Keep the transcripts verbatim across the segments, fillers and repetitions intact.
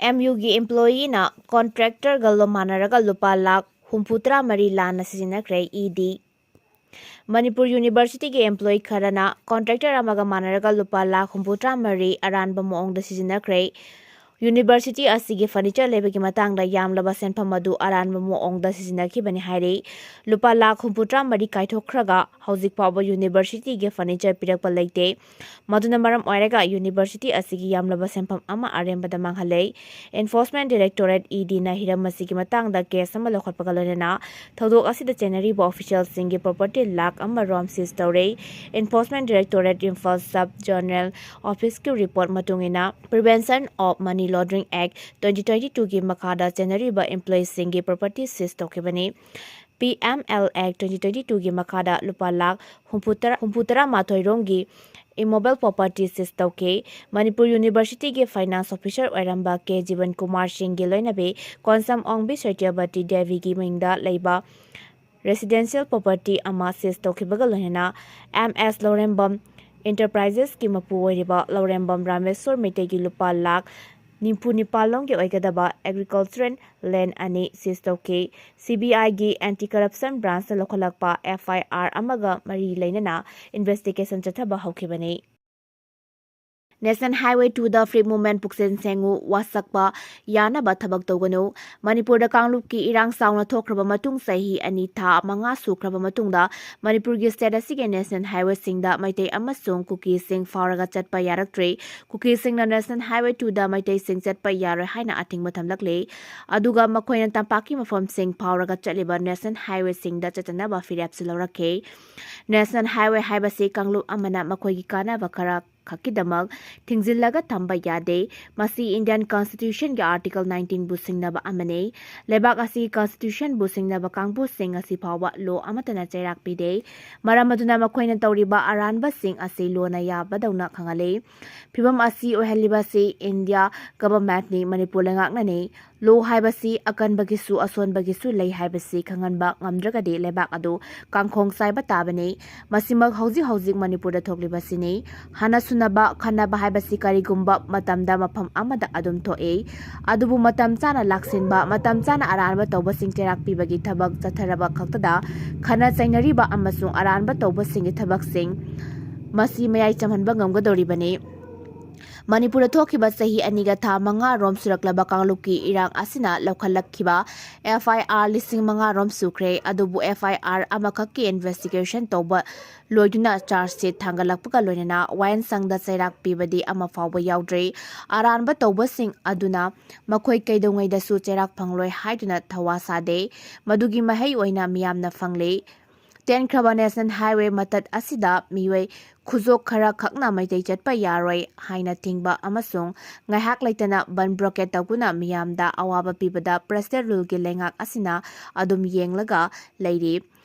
M ꯌꯨꯒꯤ ꯏꯝꯄ꯭ꯂꯣꯌꯤꯅ ꯀꯣꯟꯇ꯭ꯔꯦꯛꯇꯔꯒ ꯂꯣ-, ꯃꯥꯟꯅꯔꯒ ꯂꯨꯄꯥ ꯂꯥꯈ ꯍꯨꯝꯐꯨꯇꯔꯥ ꯃꯔꯤ ꯂꯥꯟꯅ ꯁꯤꯖꯤꯟꯅꯈ꯭ꯔꯦ꯫ ꯏ ꯗꯤ꯫ ꯃꯅꯤꯄꯨꯔ ꯌꯨꯅꯤꯚꯔꯁꯤꯇꯤꯒꯤ ꯏꯝꯄ꯭ꯂꯣꯌꯤ ꯈꯔꯅ ꯀꯣꯟꯇ꯭ꯔꯦꯛꯇꯔ ꯑꯃꯒ ꯃꯥꯟꯅꯔꯒ ꯂꯨꯄꯥ ꯂꯥꯈ ꯍꯨꯝꯐꯨꯇꯔꯥ ꯃꯔꯤ ꯑꯔꯥꯟꯕ ꯃꯑꯣꯡꯗ ꯁꯤꯖꯤꯟꯅꯈ꯭ꯔꯦ꯫ ꯌꯨꯅꯤꯚꯔꯁꯤꯇꯤ ꯑꯁꯤꯒꯤ ꯐꯔꯅꯤꯆꯔ ꯂꯩꯕꯒꯤ ꯃꯇꯥꯡꯗ ꯌꯥꯝꯂꯕ ꯁꯦꯟꯐꯝ ꯑꯗꯨ ꯑꯔꯥꯟꯕ ꯃꯑꯣꯡꯗ ꯁꯤꯖꯤꯟꯅꯈꯤꯕꯅꯤ ꯍꯥꯏꯔꯤ꯫ ꯂꯨꯄꯥ ꯂꯥꯈ ꯍꯨꯝꯐꯨꯇꯔꯥ ꯃꯔꯤ ꯀꯥꯏꯊꯣꯛꯈ꯭ꯔꯒ ꯍꯧꯖꯤꯛ ꯐꯥꯎꯕ ꯌꯨꯅꯤꯚꯔꯁꯤꯇꯤꯒꯤ ꯐꯔꯅꯤꯆꯔ ꯄꯤꯔꯛꯄ ꯂꯩꯇꯦ꯫ ꯃꯗꯨꯅ ꯃꯔꯝ ꯑꯣꯏꯔꯒ ꯌꯨꯅꯤꯚꯔꯁꯤꯇꯤ ꯑꯁꯤꯒꯤ ꯌꯥꯝꯂꯕ ꯁꯦꯟꯐꯝ ꯑꯃ ꯑꯔꯦꯝꯕꯗ ꯃꯥꯡꯍꯜꯂꯦ꯫ Enforcement Directorate, ꯏ ꯗꯤꯅ ꯍꯤꯔꯝ ꯑꯁꯤꯒꯤ ꯃꯇꯥꯡꯗ ꯀꯦꯁ ꯑꯃ ꯂꯧꯈꯠꯄꯒ ꯂꯣꯏꯅꯅ ꯊꯧꯗꯣꯛ ꯑꯁꯤꯗ ꯆꯦꯟꯅꯔꯤꯕ ꯑꯣꯐꯤꯁꯤꯌꯦꯜꯁꯤꯡꯒꯤ ꯄ꯭ꯔꯣꯄꯔꯇꯤ ꯂꯥꯈ ꯑꯃ ꯔꯣꯝ ꯁꯤꯖ ꯇꯧꯔꯦ꯫ Enforcement Directorate, Imphal sub zonal ꯑꯣꯐꯤꯁꯀꯤ ꯔꯤꯄꯣꯔꯠ ꯃꯇꯨꯡ ꯏꯟꯅ, Prevention of Money Laundering Act twenty twenty-twoꯒꯤ ꯃꯈꯥꯗ ꯆꯦꯟꯅꯔꯤꯕ ꯏꯝꯄ꯭ꯂꯣꯌꯤꯁꯤꯡꯒꯤ ꯄ꯭ꯔꯣꯄꯔꯇꯤ ꯁꯤꯖ ꯇꯧꯈꯤꯕꯅꯤ꯫ P M L Act twenty twenty-twoꯒꯤ ꯃꯈꯥꯗ ꯂꯨꯄꯥ ꯂꯥꯈ ꯍꯨꯝꯐꯨꯇꯔꯥ, ꯍꯨꯝꯐꯨꯇꯔꯥ ꯃꯥꯊꯣꯏ ꯔꯣꯝꯒꯤ immovable property seize ꯇꯧꯈꯤ꯫ ꯃꯅꯤꯄꯨꯔ ꯌꯨꯅꯤꯚꯔꯁꯤꯇꯤꯒꯤ ꯐꯥꯏꯅꯥꯟꯁ ꯑꯣꯐꯤꯁꯔ ꯑꯣꯏꯔꯝꯕ ꯀꯦ ꯖꯤꯕꯟ ꯀꯨꯃꯥꯔ ꯁꯤꯡꯒꯤ ꯂꯣꯏꯅꯕꯤ ꯀꯣꯟꯁꯝ ꯑꯣꯡꯕꯤ ꯁꯇ꯭ꯌꯕꯇꯤ ꯗꯦꯕꯤꯒꯤ ꯃꯤꯡꯗ ꯂꯩꯕ residential property ꯑꯃ seize ꯇꯧꯈꯤꯕꯒ ꯂꯣꯏꯅꯅ M S ꯂꯧꯔꯦꯝꯕꯝ Enterprisesꯀꯤ ꯃꯄꯨ ꯑꯣꯏꯔꯤꯕ ꯂꯧꯔꯦꯝꯕꯝ ꯔꯥꯃꯦꯁꯣꯔ ꯃꯩꯇꯩꯒꯤ ꯂꯨꯄꯥ ꯂꯥꯈ ꯅꯤꯐꯨ ꯅꯤꯄꯥꯜ ꯂꯣꯝꯒꯤ ꯑꯣꯏꯒꯗꯕ agricultural land ꯑꯅꯤ seize ꯇꯧꯈꯤ꯫ C B Iꯒꯤ Anti Corruption Branchꯅ ꯂꯧꯈꯠꯂꯛꯄ F I R ꯑꯃꯒ ꯃꯔꯤ ꯂꯩꯅꯅ investigation ꯆꯠꯊꯕ ꯍꯧꯈꯤꯕꯅꯤ꯫ National Highway twoꯗ free movement ꯄꯨꯛꯁꯦꯟ ꯁꯦꯡꯉꯨ, ꯋꯥꯁꯛꯄ ꯌꯥꯅꯕ ꯊꯕꯛ ꯇꯧꯒꯅꯨ꯫ ꯃꯅꯤꯄꯨꯔꯗ ꯀꯥꯡꯂꯨꯞꯀꯤ ꯏꯔꯥꯡ ꯆꯥꯎꯅ ꯊꯣꯛꯈ꯭ꯔꯕ ꯃꯇꯨꯡ ꯆꯍꯤ ꯑꯅꯤ ꯊꯥ ꯃꯉꯥ ꯁꯨꯈ꯭ꯔꯕ ꯃꯇꯨꯡꯗ ꯃꯅꯤꯄꯨꯔꯒꯤ state ꯑꯁꯤꯒꯤ national highwayꯁꯤꯡꯗ ꯃꯩꯇꯩ ꯑꯃꯁꯨꯡ ꯀꯨꯀꯤꯁꯤꯡ ꯐꯥꯎꯔꯒ ꯆꯠꯄ ꯌꯥꯔꯛꯇ꯭ꯔꯦ꯫ ꯀꯨꯀꯤꯁꯤꯡꯅ National Highway twoꯗ ꯃꯩꯇꯩꯁꯤꯡ ꯆꯠꯄ ꯌꯥꯔꯣꯏ ꯍꯥꯏꯅ ꯑꯊꯤꯡꯕ ꯊꯝꯂꯛꯂꯦ꯫ ꯑꯗꯨꯒ ꯃꯈꯣꯏꯅ ꯇꯝꯄꯥꯛꯀꯤ ꯃꯐꯝꯁꯤꯡ ꯐꯥꯎꯔꯒ ꯆꯠꯂꯤꯕ national highwayꯁꯤꯡꯗ ꯆꯠꯇꯅꯕ ꯐꯤꯔꯦꯞꯁꯨ ꯂꯧꯔꯛꯈꯤ꯫ National Highway ꯍꯥꯏꯕꯁꯤ ꯀꯥꯡꯂꯨꯞ ꯑꯃꯅ ꯃꯈꯣꯏꯒꯤ ꯀꯥꯟꯅꯕ ꯈꯔ ꯈꯛꯀꯤꯗꯃꯛ ꯊꯤꯡꯖꯤꯜꯂꯒ ꯊꯝꯕ ꯌꯥꯗꯦ꯫ ꯃꯁꯤ Indian Constitutionꯒꯤ Article nineteenꯕꯨ ꯁꯤꯡꯅꯕ ꯑꯃꯅꯤ꯫ ꯂꯩꯕꯥꯛ ꯑꯁꯤꯒꯤ Constitutionꯕꯨ ꯁꯤꯡꯅꯕ ꯀꯥꯡꯕꯨꯁꯤꯡ ꯉꯁꯤ ꯐꯥꯎꯕ law ꯑꯃꯠꯇꯅ ꯆꯩꯔꯥꯛ ꯄꯤꯗꯦ꯫ ꯃꯔꯝ ꯑꯗꯨꯅ ꯃꯈꯣꯏꯅ ꯇꯧꯔꯤꯕ ꯑꯔꯥꯟꯕꯁꯤꯡ ꯑꯁꯤ lawꯅ ꯌꯥꯕꯗꯧꯅ ꯈꯪꯍꯜꯂꯤ꯫ ꯐꯤꯚꯝ ꯑꯁꯤ ꯑꯣꯏꯍꯜꯂꯤꯕꯁꯤ India governmentꯅꯤ, ꯃꯅꯤꯄꯨꯔ ꯂꯩꯉꯥꯛꯅꯅꯤ꯫ ꯂꯣ ꯍꯥꯏꯕꯁꯤ ꯑꯀꯟꯕꯒꯤꯁꯨ ꯑꯁꯣꯟꯕꯒꯤꯁꯨ ꯂꯩ ꯍꯥꯏꯕꯁꯤ ꯈꯪꯍꯟꯕ ꯉꯝꯗ꯭ꯔꯒꯗꯤ ꯂꯩꯕꯥꯛ ꯑꯗꯨ ꯀꯥꯡꯈꯣꯡ ꯆꯥꯏꯕ ꯇꯥꯕꯅꯤ꯫ ꯃꯁꯤꯃꯛ ꯍꯧꯖꯤꯛ ꯍꯧꯖꯤꯛ ꯃꯅꯤꯄꯨꯔꯗ ꯊꯣꯛꯂꯤꯕꯁꯤꯅꯤ꯫ ꯍꯥꯟꯅ ꯁꯨꯅꯕ ꯈꯟꯅꯕ ꯍꯥꯏꯕꯁꯤ ꯀꯔꯤꯒꯨꯝꯕ ꯃꯇꯝꯗ ꯃꯐꯝ ꯑꯃꯗ ꯑꯗꯨꯝ ꯊꯣꯛꯏ꯫ ꯑꯗꯨꯕꯨ ꯃꯇꯝ ꯆꯥꯅ ꯂꯥꯛꯁꯤꯟꯕ, ꯃꯇꯝ ꯆꯥꯅ ꯑꯔꯥꯟꯕ ꯇꯧꯕꯁꯤꯡ ꯆꯩꯔꯥꯛ ꯄꯤꯕꯒꯤ ꯊꯕꯛ ꯆꯠꯊꯔꯕ ꯈꯛꯇꯗ ꯈꯟꯅ ꯆꯩꯅꯔꯤꯕ ꯑꯃꯁꯨꯡ ꯑꯔꯥꯟꯕ ꯇꯧꯕꯁꯤꯡꯒꯤ ꯊꯕꯛꯁꯤꯡ ꯃꯁꯤ ꯃꯌꯥꯏ ꯆꯝꯍꯟꯕ ꯉꯝꯒꯗꯧꯔꯤꯕꯅꯤ꯫ ꯃꯅꯤꯄꯨꯔꯗ ꯊꯣꯛꯈꯤꯕ ꯆꯍꯤ ꯑꯅꯤꯒ ꯊꯥ ꯃꯉꯥ ꯔꯣꯝ ꯁꯨꯔꯛꯂꯕ ꯀꯥꯡꯂꯨꯞꯀꯤ ꯏꯔꯥꯡ ꯑꯁꯤꯅ ꯂꯧꯈꯠꯂꯛꯈꯤꯕ F I R ꯂꯤꯁꯤꯡ ꯃꯉꯥ ꯔꯣꯝ ꯁꯨꯈ꯭ꯔꯦ꯫ ꯑꯗꯨꯕꯨ F I R ꯑꯃꯈꯛꯀꯤ investigation ꯇꯧꯕ ꯂꯣꯏꯗꯨꯅ charge sheet ꯊꯥꯡꯒꯠꯂꯛꯄꯒ ꯂꯣꯏꯅꯅ ꯋꯥꯌꯦꯜꯁꯪꯗ ꯆꯩꯔꯥꯛ ꯄꯤꯕꯗꯤ ꯑꯃ ꯐꯥꯎꯕ ꯌꯥꯎꯗ꯭ꯔꯤ꯫ ꯑꯔꯥꯟꯕ ꯇꯧꯕꯁꯤꯡ ꯑꯗꯨꯅ ꯃꯈꯣꯏ ꯀꯩꯗꯧꯉꯩꯗꯁꯨ ꯆꯩꯔꯥꯛ ꯐꯪꯂꯣꯏ ꯍꯥꯏꯗꯨꯅ ꯊꯧꯋꯥ ꯁꯥꯗꯦ꯫ ꯃꯗꯨꯒꯤ ꯃꯍꯩ ꯑꯣꯏꯅ ꯃꯤꯌꯥꯝꯅ ꯐꯪꯂꯤ꯫ ꯇꯦꯟꯈ꯭ꯔꯕ National Highway ꯃꯇꯠ ꯑꯁꯤꯗ ꯃꯤꯑꯣꯏ ꯈꯨꯖꯣꯛ ꯈꯔ ꯈꯛꯅ ꯃꯩꯇꯩ ꯆꯠꯄ ꯌꯥꯔꯣꯏ ꯍꯥꯏꯅ ꯊꯤꯡꯕ ꯑꯃꯁꯨꯡ ꯉꯥꯏꯍꯥꯛ ꯂꯩꯇꯅ ꯕꯟ blockade ꯇꯧꯗꯨꯅ ꯃꯤꯌꯥꯝꯗ ꯑꯋꯥꯕ ꯄꯤꯕꯗ President Ruleꯒꯤ ꯂꯩꯉꯥꯛ ꯑꯁꯤꯅ ꯑꯗꯨꯝ ꯌꯦꯡꯂꯒ ꯂꯩꯔꯤ꯫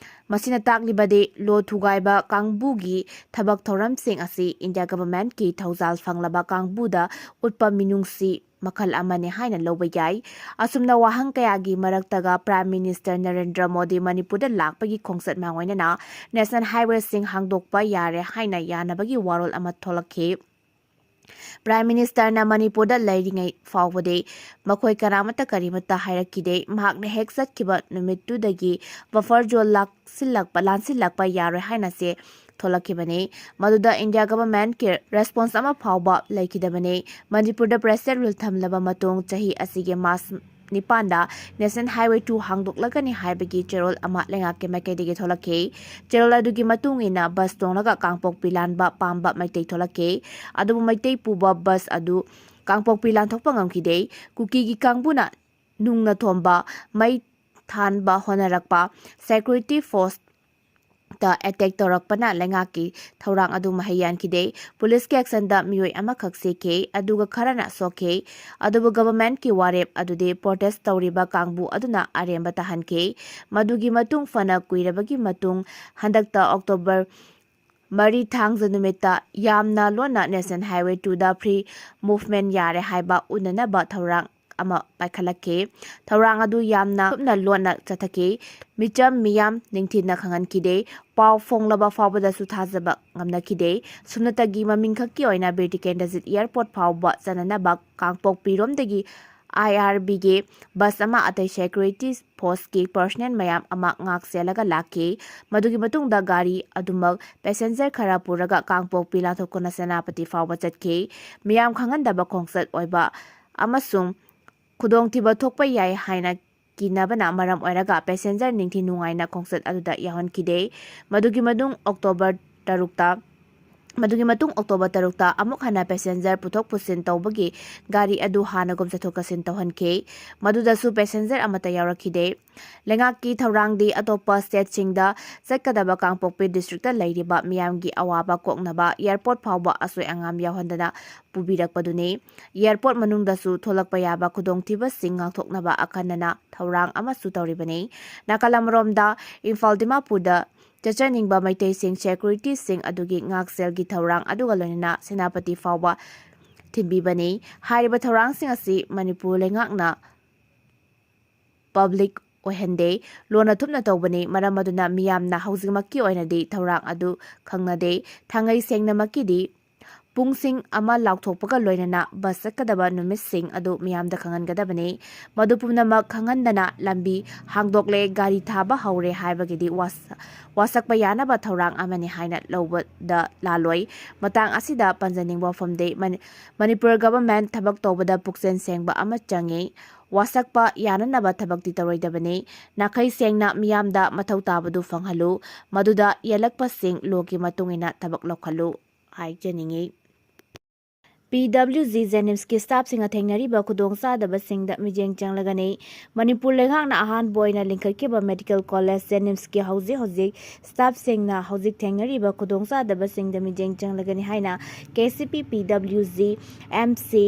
ꯃꯁꯤꯅ ꯇꯥꯛꯂꯤꯕꯗꯤ ꯂꯣ ꯊꯨꯒꯥꯏꯕ ꯀꯥꯡꯕꯨꯒꯤ ꯊꯕꯛ ꯊꯧꯔꯝꯁꯤꯡ ꯑꯁꯤ India Governmentꯀꯤ ꯊꯧꯖꯥꯜ ꯐꯪꯂꯕ ꯀꯥꯡꯕꯨꯗ ꯎꯠꯄ ꯃꯤꯅꯨꯡꯁꯤ ꯃꯈꯜ ꯑꯃꯅꯤ ꯍꯥꯏꯅ ꯂꯧꯕ ꯌꯥꯏ꯫ ꯑꯁꯨꯝꯅ ꯋꯥꯍꯪ ꯀꯌꯥꯒꯤ ꯃꯔꯛꯇꯒ Prime Minister ꯅꯔꯦꯟꯗ꯭ꯔ ꯃꯣꯗꯤ ꯃꯅꯤꯄꯨꯔꯗ ꯂꯥꯛꯄꯒꯤ ꯈꯣꯡꯆꯠ ꯃꯥꯡꯑꯣꯏꯅꯅ National Highwayꯁꯤꯡ ꯍꯥꯡꯗꯣꯛꯄ ꯌꯥꯔꯦ ꯍꯥꯏꯅ ꯌꯥꯅꯕꯒꯤ ꯋꯥꯔꯣꯜ ꯑꯃ ꯊꯣꯛꯂꯛꯈꯤ꯫ Prime Ministerꯅ ꯃꯅꯤꯄꯨꯔꯗ ꯂꯩꯔꯤꯉꯩ ꯐꯥꯎꯕꯗꯤ ꯃꯈꯣꯏ ꯀꯅꯥꯃꯠꯇ ꯀꯔꯤꯃꯠꯇ ꯍꯥꯏꯔꯛꯈꯤꯗꯦ꯫ ꯃꯍꯥꯛꯅ ꯍꯦꯛ ꯆꯠꯈꯤꯕ ꯅꯨꯃꯤꯠꯇꯨꯗꯒꯤ buffer zone ꯂꯥꯛꯁꯤꯜꯂꯛꯄ, ꯂꯥꯟꯁꯤꯜꯂꯛꯄ ꯌꯥꯔꯣꯏ ꯍꯥꯏꯅ ꯆꯦ ꯊꯣꯛꯂꯛꯈꯤꯕꯅꯤ꯫ ꯃꯗꯨꯗ India Governmentꯀꯤ response ꯑꯃ ꯐꯥꯎꯕ ꯂꯩꯈꯤꯗꯕꯅꯤ꯫ ꯃꯅꯤꯄꯨꯔꯗ President Rule ꯊꯝꯂꯕ ꯃꯇꯨꯡ ꯆꯍꯤ ꯑꯁꯤꯒꯤ March ꯅꯤꯄꯥꯟꯗ National Highway two ꯍꯥꯡꯗꯣꯛꯂꯒꯅꯤ ꯍꯥꯏꯕꯒꯤ ꯆꯦꯔꯣꯜ ꯑꯃ ꯂꯩꯉꯥꯛꯀꯤ ꯃꯥꯏꯀꯩꯗꯒꯤ ꯊꯣꯛꯂꯛꯈꯤ꯫ ꯆꯦꯔꯣꯜ ꯑꯗꯨꯒꯤ ꯃꯇꯨꯡ ꯏꯟꯅ bus ꯇꯣꯡꯂꯒ ꯀꯥꯡꯄꯣꯛꯄꯤ ꯂꯥꯟꯕ ꯄꯥꯝꯕ ꯃꯩꯇꯩ ꯊꯣꯛꯂꯛꯈꯤ꯫ ꯑꯗꯨꯕꯨ ꯃꯩꯇꯩ ꯄꯨꯕ bus ꯑꯗꯨ ꯀꯥꯡꯄꯣꯛꯄꯤ ꯂꯥꯟꯊꯣꯛꯄ ꯉꯝꯈꯤꯗꯦ꯫ ꯀꯨꯀꯤꯒꯤ ꯀꯥꯡꯕꯨꯅ ꯅꯨꯡꯅ ꯊꯣꯝꯕ, ꯃꯩ ꯊꯥꯟꯕ ꯍꯣꯠꯅꯔꯛꯄ, security force ꯇ attack ꯇꯧꯔꯛꯄꯅ ꯂꯩꯉꯥꯛꯀꯤ ꯊꯧꯔꯥꯡ ꯑꯗꯨ ꯃꯍꯩ ꯌꯥꯟꯈꯤꯗꯦ꯫ ꯄꯨꯂꯤꯁꯀꯤ actionꯗ ꯃꯤꯑꯣꯏ ꯑꯃꯈꯛ ꯁꯤꯈꯤ, ꯑꯗꯨꯒ ꯈꯔꯅ ꯁꯣꯛꯈꯤ꯫ ꯑꯗꯨꯕꯨ governmentꯀꯤ ꯋꯥꯔꯦꯞ ꯑꯗꯨꯗꯤ protest ꯇꯧꯔꯤꯕ ꯀꯥꯡꯕꯨ ꯑꯗꯨꯅ ꯑꯔꯦꯝꯕ ꯇꯥꯍꯟꯈꯤ꯫ ꯃꯗꯨꯒꯤ ꯃꯇꯨꯡ ꯐꯅ ꯀꯨꯏꯔꯕꯒꯤ ꯃꯇꯨꯡ ꯍꯟꯗꯛꯇ October ꯃꯔꯤ ꯊꯥꯡꯖ ꯅꯨꯃꯤꯠꯇ ꯌꯥꯝꯅ ꯂꯣꯟꯅ National Highway twoꯗ free movement ꯌꯥꯔꯦ ꯍꯥꯏꯕ ꯎꯠꯅꯅꯕ ꯊꯧꯔꯥꯡ ꯑꯃ ꯄꯥꯏꯈꯠꯂꯛꯈꯤ꯫ ꯊꯧꯔꯥꯡ ꯑꯗꯨ ꯌꯥꯝꯅ ꯀꯨꯞꯅ ꯂꯣꯟꯅ ꯆꯠꯊꯈꯤ꯫ ꯃꯤꯆꯝ ꯃꯤꯌꯥꯝ ꯅꯤꯡꯊꯤꯅ ꯈꯪꯍꯟꯈꯤꯗꯦ꯫ ꯄꯥꯎ ꯐꯣꯡꯂꯕ ꯐꯥꯎꯕꯗꯁꯨ ꯊꯥꯖꯕ ꯉꯝꯅꯈꯤꯗꯦ꯫ ꯁꯨꯞꯅꯇꯒꯤ ꯃꯃꯤꯡ ꯈꯛꯀꯤ ꯑꯣꯏꯅ ꯕꯤꯔ ꯇꯤꯀꯦꯟꯗ꯭ꯔꯖꯤꯠ ꯑꯦꯌꯔꯄꯣꯔꯠ ꯐꯥꯎꯕ ꯆꯠꯅꯅꯕ ꯀꯥꯡꯄꯣꯛꯄꯤꯔꯣꯝꯗꯒꯤ ꯑꯥꯏ ꯑꯥꯔ ꯕꯤꯒꯤ ꯕꯁ ꯑꯃ ꯑꯇꯩ ꯁꯦꯀ꯭ꯌꯨꯔꯤꯇꯤ ꯐꯣꯔꯁꯀꯤ ꯄꯔꯁꯅꯦꯜ ꯃꯌꯥꯝ ꯑꯃ ꯉꯥꯛ ꯁꯦꯜꯂꯒ ꯂꯥꯛꯈꯤ꯫ ꯃꯗꯨꯒꯤ ꯃꯇꯨꯡꯗ ꯒꯥꯔꯤ ꯑꯗꯨꯃꯛ ꯄꯦꯁꯦꯟꯖꯔ ꯈꯔ ꯄꯨꯔꯒ ꯀꯥꯡꯄꯣꯛꯄꯤ ꯂꯥꯟꯊꯣꯛꯇꯨꯅ ꯁꯦꯅꯥꯄꯇꯤ ꯐꯥꯎꯕ ꯆꯠꯈꯤ꯫ ꯃꯤꯌꯥꯝ ꯈꯪꯍꯟꯗꯕ ꯈꯣꯡꯆꯠ ꯑꯣꯏꯕ ꯑꯃꯁꯨꯡ ꯈꯨꯗꯣꯡꯊꯤꯕ ꯊꯣꯛꯄ ꯌꯥꯏ ꯍꯥꯏꯅ ꯀꯤꯅꯕꯅ ꯃꯔꯝ ꯑꯣꯏꯔꯒ ꯄꯦꯁꯦꯟꯖꯔ ꯅꯤꯡꯊꯤ ꯅꯨꯡꯉꯥꯏꯅ ꯈꯣꯡꯆꯠ ꯑꯗꯨꯗ ꯌꯥꯎꯍꯟꯈꯤꯗꯦ꯫ ꯃꯗꯨꯒꯤ ꯃꯇꯨꯡ ꯑꯣꯛꯇꯣꯕꯔ ꯇꯔꯨꯛꯇ, ꯃꯗꯨꯒꯤ ꯃꯇꯨꯡ ꯑꯣꯛꯇꯣꯕꯔ ꯇꯔꯨꯛꯇ ꯑꯃꯨꯛ ꯍꯟꯅ ꯄꯦꯁꯦꯟꯖꯔ ꯄꯨꯊꯣꯛ ꯄꯨꯁꯤꯟ ꯇꯧꯕꯒꯤ ꯒꯥꯔꯤ ꯑꯗꯨ ꯍꯥꯟꯅꯒꯨꯝ ꯆꯠꯊꯣꯛ ꯆꯠꯁꯤꯟ ꯇꯧꯍꯟꯈꯤ꯫ ꯃꯗꯨꯗꯁꯨ ꯄꯦꯁꯦꯟꯖꯔ ꯑꯃꯠꯇ ꯌꯥꯎꯔꯛꯈꯤꯗꯦ꯫ ꯂꯩꯉꯥꯛꯀꯤ ꯊꯧꯔꯥꯡꯗꯤ ꯑꯇꯣꯞꯄ ꯁ꯭ꯇꯦꯠꯁꯤꯡꯗ ꯆꯠꯀꯗꯕ ꯀꯥꯡꯄꯣꯛꯄꯤ ꯗꯤꯁꯇ꯭ꯔꯤꯛꯇ ꯂꯩꯔꯤꯕ ꯃꯤꯌꯥꯝꯒꯤ ꯑꯋꯥꯕ ꯀꯣꯛꯅꯕ ꯑꯦꯌꯔꯄꯣꯔꯠ ꯐꯥꯎꯕ ꯑꯁꯣꯏ ꯑꯉꯥꯝ ꯌꯥꯎꯍꯟꯗꯅ ꯄꯨꯕꯤꯔꯛꯄꯗꯨꯅꯤ꯫ ꯑꯦꯌꯔꯄꯣꯔꯠ ꯃꯅꯨꯡꯗꯁꯨ ꯊꯣꯛꯂꯛꯄ ꯌꯥꯕ ꯈꯨꯗꯣꯡꯊꯤꯕꯁꯤꯡ ꯉꯥꯛꯊꯣꯛꯅꯕ ꯑꯈꯟꯅꯅ ꯊꯧꯔꯥꯡ ꯑꯃꯁꯨ ꯇꯧꯔꯤꯕꯅꯤ꯫ ꯅꯥꯀꯜ ꯑꯃꯔꯣꯝꯗ, ꯏꯝꯐꯥꯜ ꯗꯤꯃꯥꯄꯨꯔꯗ ꯆꯠꯆꯅꯤꯡꯕ ꯃꯩꯇꯩꯁꯤꯡ ꯁꯦꯀ꯭ꯌꯨꯔꯤꯇꯤꯁꯤꯡ ꯑꯗꯨꯒꯤ ꯉꯥꯛꯁꯦꯜꯒꯤ ꯊꯧꯔꯥꯡ ꯑꯗꯨꯒ ꯂꯣꯏꯅꯅ ꯁꯦꯅꯥꯄꯇꯤ ꯐꯥꯎꯕ ꯊꯤꯟꯕꯤꯕꯅꯤ꯫ ꯍꯥꯏꯔꯤꯕ ꯊꯧꯔꯥꯡꯁꯤꯡ ꯑꯁꯤ ꯃꯅꯤꯄꯨꯔ ꯂꯩꯉꯥꯛꯅ ꯄꯕ꯭ꯂꯤꯛ ꯑꯣꯏꯍꯟꯗꯦ, ꯂꯣꯟꯅ ꯊꯨꯞꯅ ꯇꯧꯕꯅꯤ꯫ ꯃꯔꯝ ꯑꯗꯨꯅ ꯃꯤꯌꯥꯝꯅ ꯍꯧꯖꯤꯛꯃꯛꯀꯤ ꯑꯣꯏꯅꯗꯤ ꯊꯧꯔꯥꯡ ꯑꯗꯨ ꯈꯪꯅꯗꯦ꯫ ꯊꯥꯡꯉꯩ ꯁꯦꯡꯅꯃꯛꯀꯤꯗꯤ ꯄꯨꯡꯁꯤꯡ ꯑꯃ ꯂꯥꯎꯊꯣꯛꯄꯒ ꯂꯣꯏꯅꯅ ꯕꯁ ꯆꯠꯀꯗꯕ ꯅꯨꯃꯤꯠꯁꯤꯡ ꯑꯗꯨ ꯃꯤꯌꯥꯝꯗ ꯈꯪꯍꯟꯒꯗꯕꯅꯤ꯫ ꯃꯗꯨ ꯄꯨꯝꯅꯃꯛ ꯈꯪꯍꯟꯗꯅ ꯂꯝꯕꯤ ꯍꯥꯡꯗꯣꯛꯂꯦ, ꯒꯥꯔꯤ ꯊꯥꯕ ꯍꯧꯔꯦ ꯍꯥꯏꯕꯒꯤꯗꯤ ꯋꯥꯁ-, ꯋꯥꯁꯛꯄ ꯌꯥꯅꯕ ꯊꯧꯔꯥꯡ ꯑꯃꯅꯤ ꯍꯥꯏꯅ ꯂꯧꯕꯗ ꯂꯥꯜꯂꯣꯏ꯫ ꯃꯇꯥꯡ ꯑꯁꯤꯗ ꯄꯟꯖꯅꯤꯡꯕ ꯋꯥꯐꯝꯗꯤ ꯃꯅꯤ-, ꯃꯅꯤꯄꯨꯔ ꯒꯚꯔꯟꯃꯦꯟꯠ ꯊꯕꯛ ꯇꯧꯕꯗ ꯄꯨꯛꯆꯦꯜ ꯁꯦꯡꯕ ꯑꯃ ꯆꯪꯏ꯫ ꯋꯥꯁꯛꯄ ꯌꯥꯅꯅꯕ ꯊꯕꯛꯇꯤ ꯇꯧꯔꯣꯏꯗꯕꯅꯤ꯫ ꯅꯥꯈꯩ ꯁꯦꯡꯅ ꯃꯤꯌꯥꯝꯗ ꯃꯊꯧ ꯇꯥꯕꯗꯨ ꯐꯪꯍꯜꯂꯨ꯫ ꯃꯗꯨꯗ ꯌꯦꯜꯂꯛꯄꯁꯤꯡ ꯂꯣꯒꯤ ꯃꯇꯨꯡ ꯏꯟꯅ ꯊꯕꯛ ꯂꯧꯈꯠꯂꯨ ꯍꯥꯏꯖꯅꯤꯡꯏ꯫ ꯄꯤ ꯗꯕ꯭ꯂꯤꯎ ꯖꯤ ꯖꯦꯅꯤꯝꯁꯀꯤ ꯁ꯭ꯇꯥꯐꯁꯤꯡꯅ ꯊꯦꯡꯅꯔꯤꯕ ꯈꯨꯗꯣꯡꯆꯥꯗꯕꯁꯤꯡꯗ ꯃꯤꯠꯌꯦꯡ ꯆꯪꯂꯒꯅꯤ꯫ ꯃꯅꯤꯄꯨꯔ ꯂꯩꯉꯥꯛꯅ ꯑꯍꯥꯟꯕ ꯑꯣꯏꯅ ꯂꯤꯡꯈꯠꯈꯤꯕ ꯃꯦꯗꯤꯀꯦꯜ ꯀꯣꯂꯦꯖ ꯖꯦꯅꯤꯝꯁꯀꯤ ꯍꯧꯖꯤꯛ ꯍꯧꯖꯤꯛ ꯁ꯭ꯇꯥꯐꯁꯤꯡꯅ ꯍꯧꯖꯤꯛ ꯊꯦꯡꯅꯔꯤꯕ ꯈꯨꯗꯣꯡꯆꯥꯗꯕꯁꯤꯡꯗ ꯃꯤꯠꯌꯦꯡ ꯆꯪꯂꯒꯅꯤ ꯍꯥꯏꯅ ꯀꯦ ꯁꯤ ꯄꯤ, ꯄꯤ ꯗꯕ꯭ꯂꯤꯎ ꯖꯤ, ꯑꯦꯝ ꯁꯤ,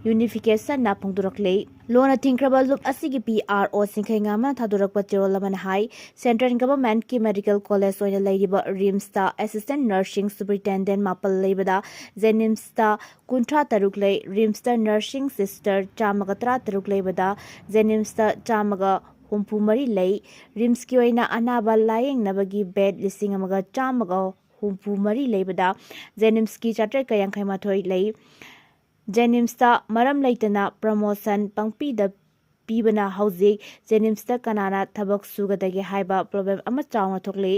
ꯌꯨꯅꯤꯐꯤꯀꯦꯁꯟꯅ ꯐꯣꯡꯗꯣꯔꯛꯂꯤ꯫ ꯂꯣꯟꯅ ꯊꯤꯡꯈ꯭ꯔꯕ ꯂꯨꯞ ꯑꯁꯤꯒꯤ ꯄꯤ ꯑꯥꯔ ꯑꯣ ꯁꯤꯡꯈꯩꯉꯥꯝꯅ ꯊꯥꯗꯣꯔꯛꯄ ꯆꯦꯔꯣꯜ ꯑꯃꯅ ꯍꯥꯏ, ꯁꯦꯟꯇ꯭ꯔꯦꯜ ꯒꯚꯔꯟꯃꯦꯟꯠꯀꯤ ꯃꯦꯗꯤꯀꯦꯜ ꯀꯣꯂꯦꯖ ꯑꯣꯏꯅ ꯂꯩꯔꯤꯕ ꯔꯤꯝꯁꯇ ꯑꯦꯁꯤꯁꯇꯦꯟꯠ ꯅꯔꯁꯤꯡ ꯁꯨꯄꯔꯤꯟꯇꯦꯟꯗꯦꯟꯠ ꯃꯥꯄꯜ ꯂꯩꯕꯗ ꯖꯦꯅꯤꯝꯁꯇ ꯀꯨꯟꯊ꯭ꯔꯥ ꯇꯔꯨꯛ ꯂꯩ, ꯔꯤꯝꯁꯇ ꯅꯔꯁꯤꯡ ꯁꯤꯁꯇꯔ ꯆꯥꯝꯃꯒ ꯇꯔꯥ ꯇꯔꯨꯛ ꯂꯩꯕꯗ ꯖꯦꯅꯤꯝꯁꯇ ꯆꯥꯝꯃꯒ ꯍꯨꯝꯐꯨ ꯃꯔꯤ ꯂꯩ꯫ ꯔꯤꯝꯁꯀꯤ ꯑꯣꯏꯅ ꯑꯅꯥꯕ ꯂꯥꯌꯦꯡꯅꯕꯒꯤ ꯕꯦꯗ ꯂꯤꯁꯤꯡ ꯑꯃꯒ ꯆꯥꯝꯃꯒ ꯍꯨꯝꯐꯨ ꯃꯔꯤ ꯂꯩꯕꯗ ꯖꯦꯅꯤꯝꯁꯀꯤ ꯆꯥꯇ꯭ꯔꯦꯠꯀ ꯌꯥꯡꯈꯩ ꯃꯥꯊꯣꯏ ꯂꯩ꯫ ꯖꯦꯅꯤꯝꯁꯇ ꯃꯔꯝ ꯂꯩꯇꯅ ꯄ꯭ꯔꯃꯣꯁꯟ ꯄꯪꯄꯤꯗ ꯄꯤꯕꯅ ꯍꯧꯖꯤꯛ ꯖꯦꯅꯤꯝꯁꯇ ꯀꯅꯥꯅ ꯊꯕꯛ ꯁꯨꯒꯗꯒꯦ ꯍꯥꯏꯕ ꯄ꯭ꯔꯣꯕ꯭ꯂꯦꯝ ꯑꯃ ꯆꯥꯎꯅ ꯊꯣꯛꯂꯤ꯫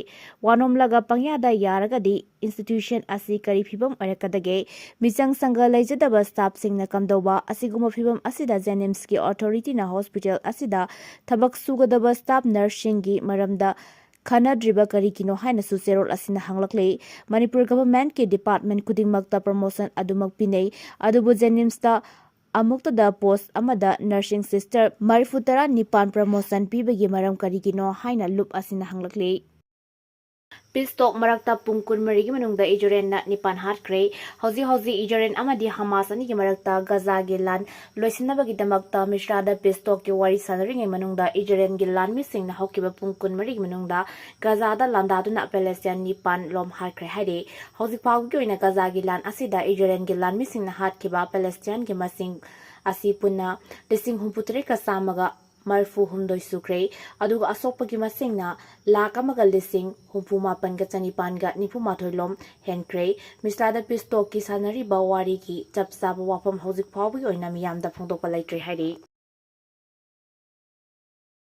ꯋꯥꯅꯣꯝꯂꯒ ꯄꯪꯌꯥꯗ ꯌꯥꯔꯒꯗꯤ ꯏꯟꯁꯇꯤꯇ꯭ꯌꯨꯁꯟ ꯑꯁꯤ ꯀꯔꯤ ꯐꯤꯕꯝ ꯑꯣꯏꯔꯛꯀꯗꯒꯦ? ꯃꯤꯆꯪ ꯁꯪꯒ ꯂꯩꯖꯗꯕ ꯁ꯭ꯇꯥꯐꯁꯤꯡꯅ ꯀꯝꯗꯧꯕ? ꯑꯁꯤꯒꯨꯝꯕ ꯐꯤꯕꯝ ꯑꯁꯤꯗ ꯖꯦꯅꯤꯝꯁꯀꯤ ꯑꯣꯊꯣꯔꯤꯇꯤꯅ ꯍꯣꯁꯄꯤꯇꯥꯜ ꯑꯁꯤꯗ ꯊꯕꯛ ꯁꯨꯒꯗꯕ ꯁ꯭ꯇꯥꯐ ꯅꯔꯁꯁꯤꯡꯒꯤ ꯃꯔꯝꯗ ꯈꯟꯅꯗ꯭ꯔꯤꯕ ꯀꯔꯤꯒꯤꯅꯣ ꯍꯥꯏꯅꯁꯨ ꯆꯦꯔꯣꯜ ꯑꯁꯤꯅ ꯍꯪꯂꯛꯂꯤ꯫ ꯃꯅꯤꯄꯨꯔ ꯒꯚꯔꯟꯃꯦꯟꯠꯀꯤ ꯗꯤꯄꯥꯔꯠꯃꯦꯟꯠ ꯈꯨꯗꯤꯡꯃꯛꯇ ꯄ꯭ꯔꯃꯣꯁꯟ ꯑꯗꯨꯃꯛ ꯄꯤꯅꯩ, ꯑꯗꯨꯕꯨ ꯖꯦꯅꯤꯝꯁꯇ ꯑꯃꯨꯛꯇꯗ ꯄꯣꯁ ꯑꯃꯗ ꯅꯔꯁꯤꯡ ꯁꯤꯁꯇꯔ ꯃꯔꯤꯐꯨ ꯇꯔꯥ ꯅꯤꯄꯥꯟ ꯄ꯭ꯔꯃꯣꯁꯟ ꯄꯤꯕꯒꯤ ꯃꯔꯝ ꯀꯔꯤꯒꯤꯅꯣ ꯍꯥꯏꯅ ꯂꯨꯞ ꯑꯁꯤꯅ ꯍꯪꯂꯛꯂꯤ꯫ ꯄꯤꯁ ꯇꯣꯛ ꯃꯔꯛꯇ ꯄꯨꯡ ꯀꯨꯟꯃꯔꯤꯒꯤ ꯃꯅꯨꯡꯗ ꯏꯖꯔꯦꯜꯅ ꯅꯤꯄꯥꯟ ꯍꯥꯠꯈ꯭ꯔꯦ꯫ ꯍꯧꯖꯤꯛ ꯍꯧꯖꯤꯛ ꯏꯖꯔꯦꯜ ꯑꯃꯗꯤ ꯍꯃꯥꯁ ꯑꯅꯤꯒꯤ ꯃꯔꯛꯇ ꯒꯖꯥꯒꯤ ꯂꯥꯟ ꯂꯣꯏꯁꯤꯟꯅꯕꯒꯤꯗꯃꯛꯇ ꯃꯤꯁ꯭ꯔꯥꯗ ꯄꯤꯁ ꯇꯣꯛꯀꯤ ꯋꯥꯔꯤ ꯁꯥꯟꯅꯔꯤꯉꯩ ꯃꯅꯨꯡꯗ ꯏꯖꯔꯦꯜꯒꯤ ꯂꯥꯟꯃꯤꯁꯤꯡꯅ ꯍꯧꯈꯤꯕ ꯄꯨꯡ ꯀꯨꯟꯃꯔꯤꯒꯤ ꯃꯅꯨꯡꯗ ꯒꯖꯥꯗ ꯂꯥꯟꯗꯥꯗꯨꯅ ꯄꯦꯂꯦꯁꯇꯤꯌꯥꯟ ꯅꯤꯄꯥꯟ ꯂꯣꯝ ꯍꯥꯠꯈ꯭ꯔꯦ ꯍꯥꯏꯔꯤ꯫ ꯍꯧꯖꯤꯛ ꯐꯥꯎꯕꯒꯤ ꯑꯣꯏꯅ ꯒꯖꯥꯒꯤ ꯂꯥꯟ ꯑꯁꯤꯗ ꯏꯖꯔꯦꯜꯒꯤ ꯂꯥꯟꯃꯤꯁꯤꯡꯅ ꯍꯥꯠꯈꯤꯕ ꯄꯦꯂꯦꯁꯇꯤꯌꯥꯟꯒꯤ ꯃꯁꯤꯡ ꯑꯁꯤ ꯄꯨꯟꯅ ꯂꯤꯁꯤꯡ ꯍꯨꯝꯐꯨ ꯇꯔꯦꯠꯀ ꯆꯥꯝꯃꯒ ꯃꯔꯤꯐꯨ ꯍꯨꯝꯗꯣꯏ ꯁꯨꯈ꯭ꯔꯦ, ꯑꯗꯨꯒ ꯑꯁꯣꯛꯄꯒꯤ ꯃꯁꯤꯡꯅ ꯂꯥꯈ ꯑꯃꯒ ꯂꯤꯁꯤꯡ ꯍꯨꯝꯐꯨ ꯃꯥꯄꯟꯒ ꯆꯅꯤꯄꯥꯟꯒ ꯅꯤꯐꯨ ꯃꯥꯊꯣꯏ ꯂꯣꯝ ꯍꯦꯟꯈ꯭ꯔꯦ꯫ ꯃꯤꯁ꯭ꯔꯥꯗ ꯄꯤꯁ ꯇꯣꯛꯀꯤ ꯁꯥꯟꯅꯔꯤꯕ ꯋꯥꯔꯤꯒꯤ ꯆꯞ ꯆꯥꯕ ꯋꯥꯐꯝ ꯍꯧꯖꯤꯛ ꯐꯥꯎꯕꯒꯤ ꯑꯣꯏꯅ ꯃꯤꯌꯥꯝꯗ ꯐꯣꯡꯗꯣꯛꯄ ꯂꯩꯇ꯭ꯔꯤ ꯍꯥꯏꯔꯤ꯫